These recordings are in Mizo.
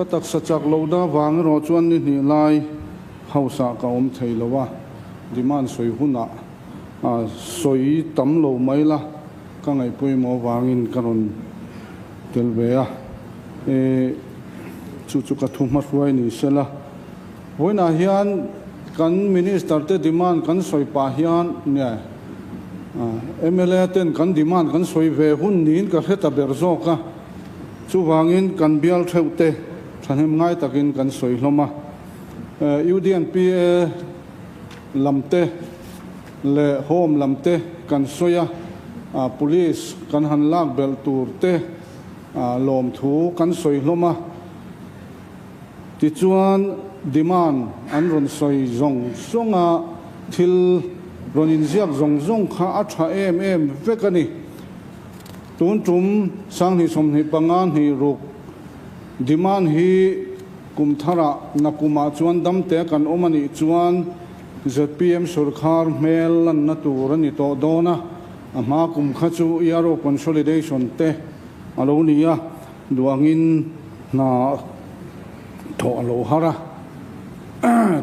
Ka taksa chak lo da vang erawh chuan ni hnih lai house ah ka awm thei lo a, demand sawi hunah sawi tam lo mai la ka ngaihpawimawh vangin ka rawn tel ve a, chu chu ka thu hmahruai ni sela. Vawiinah hian kan Minister te demand kan sawi pah hian nge mla ten kan demand kan sawi ve hun niin ka hre ta ber zawk a, chuvangin kan bial theuh te thahnem ngai takin kan sawi hlawm a. UDNPA lam te leh Home lam te kan sawi a, Police kan han lak belh tur te lawmthu kan sawi hlawm a. Tichuan, demand an rawn sawi zawng zawng a, thil rawn inziak zawng zawng kha a tha em em vek a ni. Tun tum 2025 hnih ruk demand hi kum tharah nakumah chuan damte kan awm a nih chuan zpm sorkar hmel lanna tur a ni tawh dawn a, a hma kum kha chu ERO consolidation te a lo ni a. Duangin hna thawh a lo har a,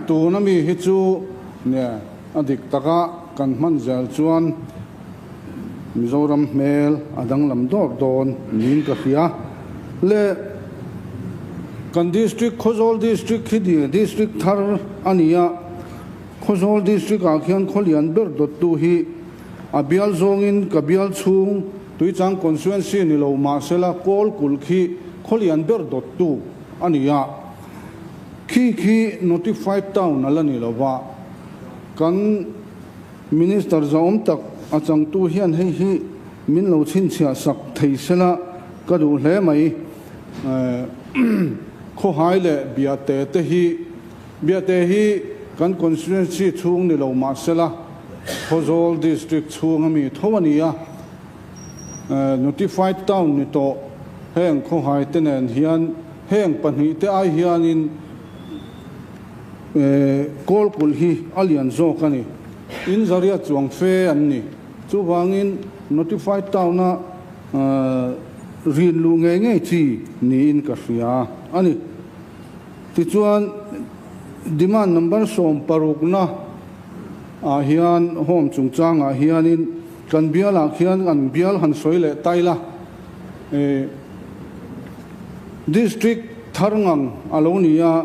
tuna mi hi chu nia a dik taka kan hman zel chuan Mizoram hmel a danglam dawr dawn niin ka hria. Le kan district Khawzawl district hi ni district thar a ni a, Khawzawl district ah khian khawlian ber dawttu hi A bial zawngin ka bial chhung Tuichang constituency ni lo mahsela kawl kulh khi khawlian ber dawttu a ni a, khi khi notified town a la ni lo va, kan Minister zahawm tak a changtu hian hei hi min lo chhinchhiah sak thei sela ka duh hle mai. Khawhai leh Biate te hi Biate hi kan constituency chhung ni lo mahsela Khawzawl District chhung a mi tho a ni a, Notified Town ni tawh heng khawhai te nen hian heng pahnih te ai hianin Kawlkulh hi a lian zawk a ni. In zariat chuang fe an ni. Chuvangin Notified Town a rin luh ngei ngei chi niin ka hria a ni. Tichuan, demand number 16 na ah hian home chungchang ah hianin kan bial ah khian an bial han sawi leh tai la, District thar ngang a lo ni a,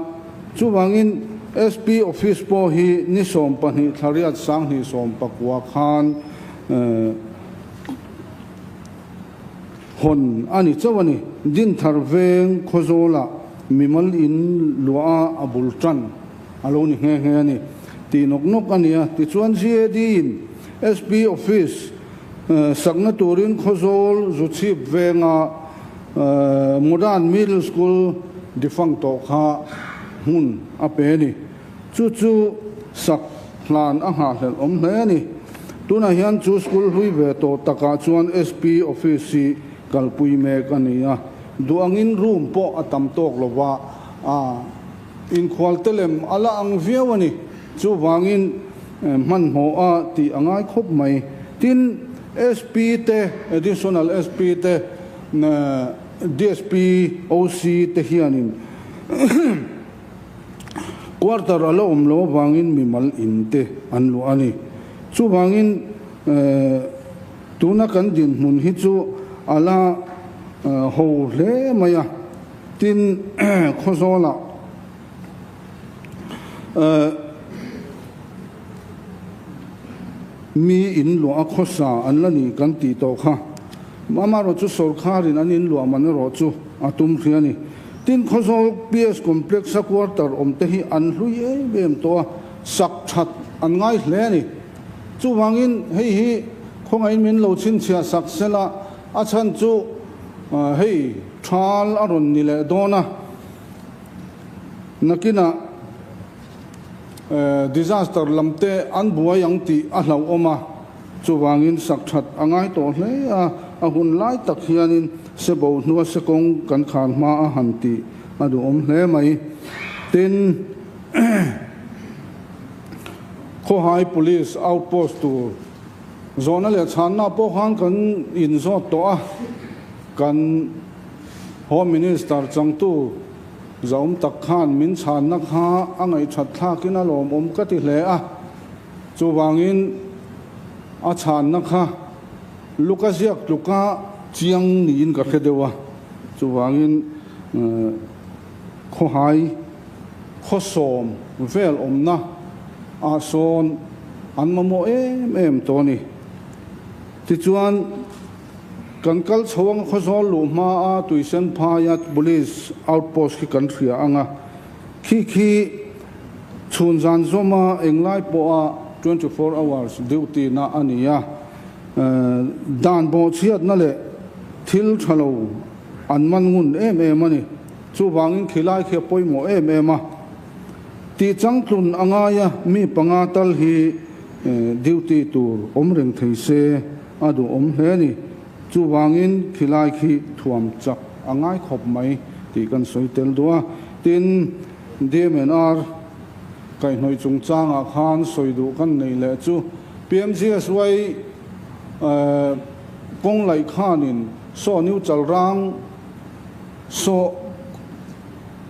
chuvangin SP office pawh hi ni 12 thla riat 2019 khan Hawn a ni chauh a ni. Dinthar veng Khawzawlah mimal in luah a a bul tan a lo ni nghe nghe a ni tih nawk nawk a ni a. Tichuan GAD in SP Office sakna turin Khawzawl Zuchhip venga Modern Middle School defunct tawh kha hmun a pe a ni. Chu chu sak hlan a nghahhlelh awm hle a ni. Tunah hian chu school hlui ve tawh takah chuan SP office hi kalpui mek a ni a, duh angin room pawh a tam tawk lo va, a inkhual te lem a la ang viau a ni. Chuvangin hmanhmawh a tih a ngai khawp mai. Tin, SP te, Additional SP te, DSP, OC te hianin Quarter a la awm lo avangin mimal in te an luah a ni. Chuvangin tuna kan dinhmun hi chu a la ho hle mai a, tin Khawzawlah mi in luah a khawsa an la ni kan tih tawh kha. Amaherawh chu sawrkharin an in luah man erawh chu a tum hria a ni. Tin, Khawzawl PS Complex a quarter awm te hi an hlui em em tawh a, sak that an ngai hle a ni. Chuvangin hei hi khawngaihin min lo chhinchhiah sak sela, a chhan chu hei thal a rawn ni leh dawn a, nakinah disaster lam te an buai ang tih a hlauhawm a. Chuvangin sak that a ngai tawh hle a, a hun lai tak hianin sebo hnua sekawng kan khar hma a han tih a duhawm hle mai. Tin, Khawhai Police Outpost tur zawhna leh chhanna pawh khan kan inzawt tawh a, kan Home Minister changtu. Zaawm tak khan min chhanna kha a ngaihthat thlakin a lawmawm ka ti hle a, chuvangin a chhanna kha Luka ziak tluka chiang niin ka hre deuh a, chuvangin khawhai khawsawm vel awmna ah sawn an mamawh em em tawh a ni. Tichuan. Kan kal chho ang Khawzawl luh hma a Tuisen phaia Police outpost khi kan hria ang a, khi khi chhun zan zawm a englai pawh a 24 hours duty na a ni a, dan bawhchhiatna leh thil tha lo an man ngun em em a ni. Chuvangin khilai khi a pawimawh em em a, tih changtlun a ngai a, mi panga tal hi duty tur awm reng thei se. A duhawm hle a ni. Chuvangin khilai khi thuam chak a ngai khawp mai tih kan sawi tel duh a. Tin, DMNR kaihhnawih chungchangah khan sawi duh kan nei leh chu PMGSY kawng laih khanin saw new chalrang saw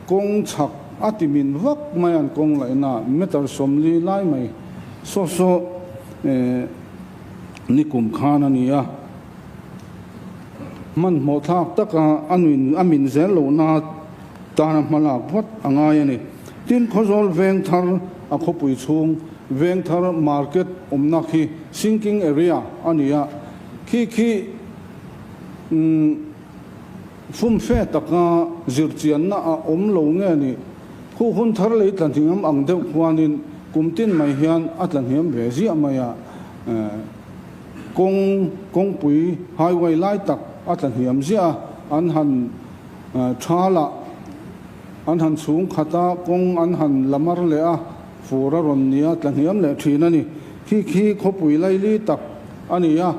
kawng chhak a ti min vak mai an kawng laihna meter 40 lai mai saw saw Nikum khan a ni a, hmanhmawh thlak taka a nuin a min zel lohna tana hma lak vat a ngai a ni. Tin, Khawzawl veng thar a khawpui chhung veng thar market awmna khi sinking area a ni a, khi khi fumfe taka zirchianna a awm lo nge ni? Khu hun thar lei tla hniam ang deuh khuanin kum tin mai hian a tla hniam ve ziah mai a, kawng kawngpui highway lai tak a tla hniam ziah a, an han thal a, an han chhung khat a, kawng an han la mar leh a, fur a rawn ni a, tla hniam leh thin a ni. Khi khi khawpui laili tak a ni a,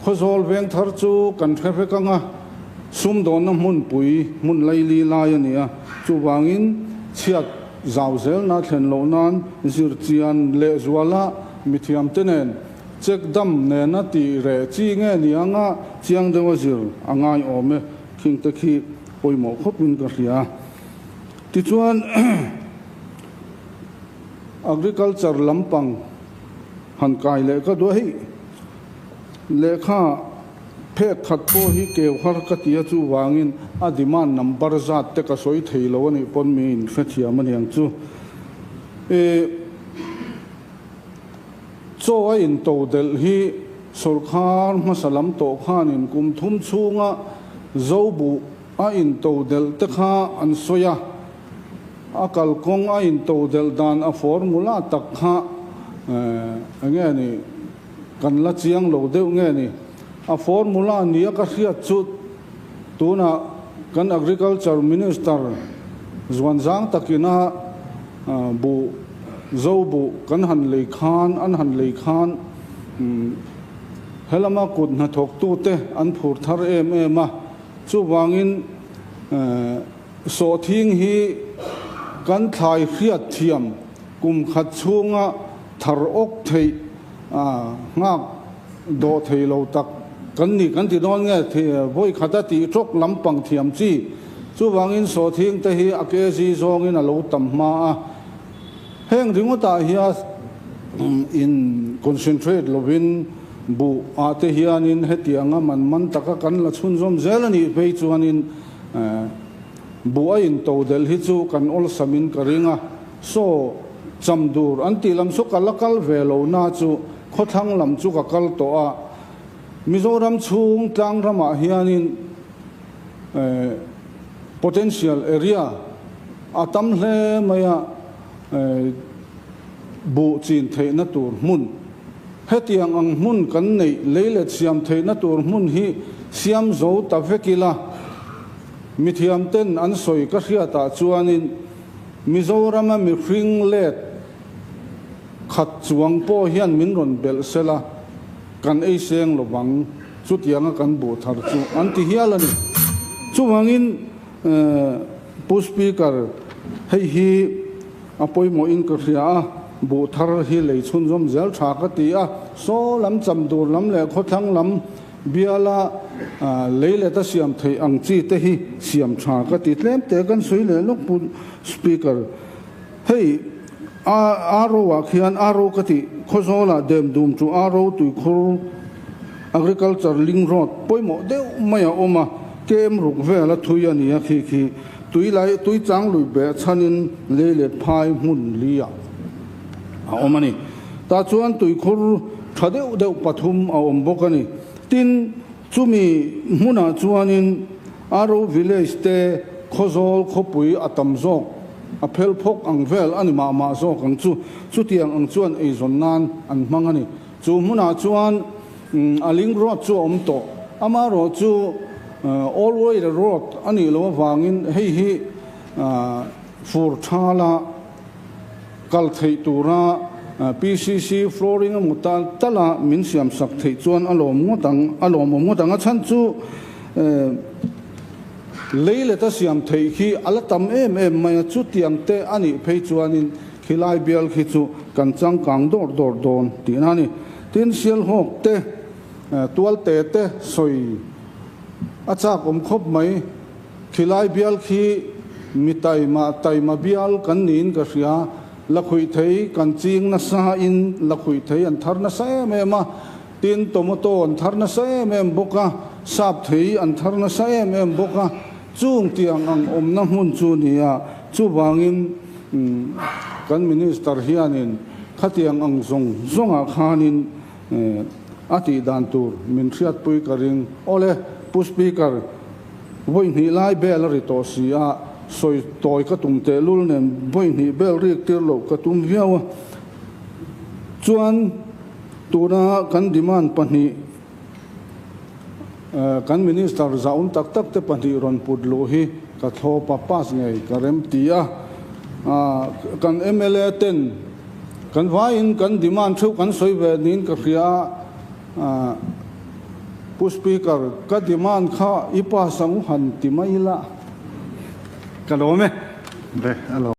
Khawzawl veng thar chu kan hre vek ang a, sumdawnna hmunpui hmun laili lai a ni a, chuvangin chhiat zau zelna thlen loh nan zirchian lehzuala mithiamte nen check dam nena tih reh chi nge ni anga chiang deuha zir a ngai awm e, khingte khi pawimawh khawpin ka hria. Tichuan agriculture lampang han kai leh ka duah hei. Lehkha phek khat pawh hi keu har ka ti a, chuvangin a demand number zat te ka sawi thei lo a nih pawn mi in hrethiam a niang chu. I chaw a in to delh hi sawrkhar hmasa lam tawh khanin kum thum chhunga zo buh a in to delh te kha an sawi a, a kalkawng a in to delh dan a formula tak kha enge ni? Kan la chiang lo deuh nge ni? A formula nia ka hriat chu tunah kan Agriculture Minister zuanzang takina buh zo buh kan han lei khan an han lei khan helama kut hnathawktute an phur thar em em a, chuvangin sawhthing hi kan thlai hriat thiam kum khat chhunga thar awk theih a nghak dawh thei lo tak kan ni kan ti dawn nge vawi khata tih tawk lampang thiam chi chuvangin sawhthing te hi a kg zawngin a lo tam hma a heng ringawtah hian in concentrate lovin buh ah te hianin hetianga man man taka kan la chhunzawm zel a nih phei chuanin buh a intodelh hi chu kan awlsamin ka ring a. Saw cham dur an tih lam chu ka la kal ve lo na chu khawthlang lam chu ka kal tawh a, Mizoram chhung tlang ramah hianin potential area a tam hle mai a, buh chin theihna tur hmun hetiang ang hmun kan neih leilet siam theihna tur hmun hi siam zo ta vek ila mithiamten an sawi ka hriatah chuanin Mizorama mihring let khat chuang pawh hian min rawn belh sel a, kan ei seng lo vang, chutianga kan buh thar chu an ti hial a ni. Chuvangin Pu Speaker, hei hi a pawimawhin ka hria a, buh thar hi lei chhunzawm zel tha ka ti a, saw lam, Chamdur lam leh khawthlang lam. Biala lei let a siam theih ang chi te hi siam tha ka ti tlem te kan sawi leh lawk Pu Speaker. Hei RO ah khian RO ka tih Khawzawlah dem dum chu RO tuikhur Agriculture Link Road pawimawh deuh mai a awm a, kem ruk vel a thui a ni a khi khi tui lai tui chang lui beh chhanin lei let phai hmun li ah a awm a ni. Tah chuan tuikhur tha deuh deuh pathum a awm bawk a ni. Tin, chumi hmunah chuanin Aro Village te Khawzawl khawpui a tam zawk a phel phawk ang vel a ni mah mah zawk ang chu. Chutiang ang chuan eizawn nan an hmang a ni. Chu hmunah chuan a link road chu a awm tawh. Amaherawh chu all way road a nih loh avangin hei hi fur thala kal theih tura PCC flooring emaw tal tala min siam sak theih chuan a lawm ngawt ang, a lawmawm ngawt ang. A chhan chu lei leta siam theih khi a la tam em em mai a, chutiang te a nih phei chuanin khilai bial khi chu kan changkang dawr dawr dawn tihna a ni. Tin, Sialhawk te, Tualte te sawi a chak awm khawp mai. Khilai bial khi mi taima taima bial kan niin ka hria. Lakhuih thei kan ching nasa in lakhuih thei an thar nasa em em a, tin tomato an thar nasa em em bawk a, sap thei an thar nasa em em bawk a, chung tiang ang awmna hmun chu ni a, chuvangin kan minister hianin khatiang ang zawng zawngah khanin a tih dan tur min hriatpui ka ring. Awle, Pu Speaker. Vawi hnih lai bel a ri tawh si a, sawi tawi ka tum tehlul nen vawi hnih bel rik tir loh ka tum viau a. Chuan tuna kan demand pahnih kan Minister zahawm tak tak te pahnih rawn put luh hi ka thlawp a, pass ngei ka rem ti a. Kan mla ten kan vaiin kan demand theuh kan sawi ve niin ka hria a. Pu Speaker, ka demand kha i pass ang u han ti mai ila. Ka lawm e. Ve a lawm.